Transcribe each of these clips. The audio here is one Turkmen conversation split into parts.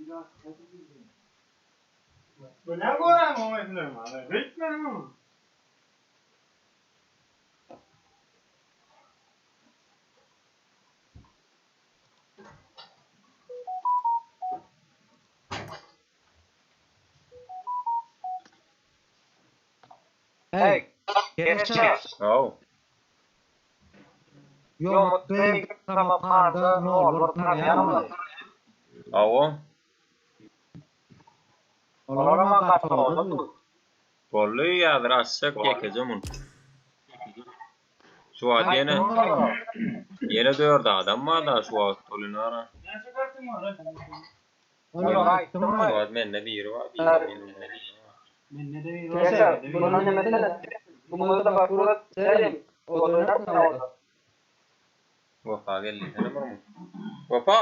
Hey, Keşe. Haw. Ýomut beg Samarkanda nol bir tanýaňmy? Hawa. Olaram gaçawda dur. Boldy häzir açjak ýekeje mun. Şu wagt ýene ýene dört adam bar-da şu wagt Polinara. Olara aýtdymmy? Şu wagt mende biri bar, biri mende biri bar. Keşe, buna neme mesele? Muňa da bak surat serin. O da orada. Wepa geldi diýsene bir mun. Wepa!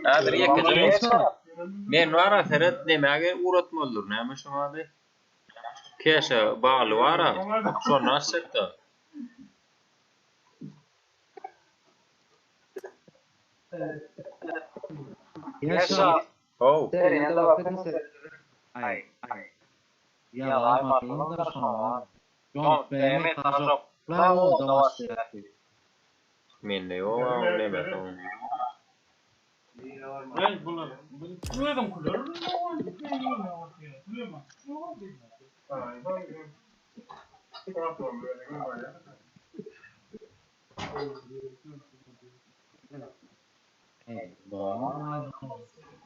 Häzir ýekeje mun. Men bar-a seret nemäge ugratmalydyr näme şoň ady? Keşe bagly bar-a şony açjakda. Keşe. How. Aý. Ýazaýmalydyr şoňa. Ýomut beg mesajokla oda başlaýardy. Mende ýok a ol nemesi oň.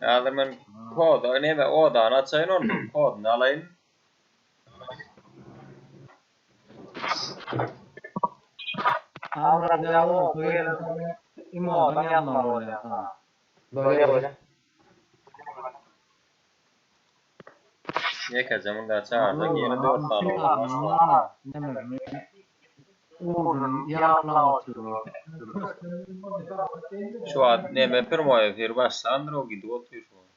Häzir men koda neme odany açaýyn onsoň kodyny alaýyn. Imodan ýazmaly bolýar saňa. Bolýar bolýar. Ýekeje munda çagyrjak ýene 4 sany oglan bar. Şu wagt neme primoý efir başlandyr o gidip otyr şu wagt.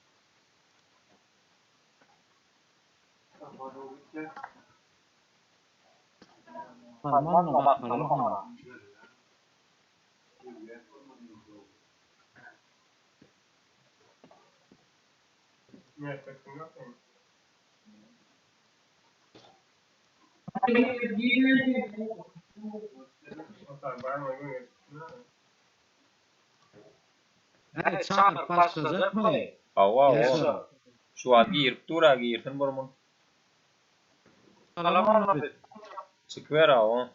Äý çagyryp başlajakmy? Hawa hawa. Şu wagt girip dur-a girsin bir mun. Salam Annabek. Çykyber hawa.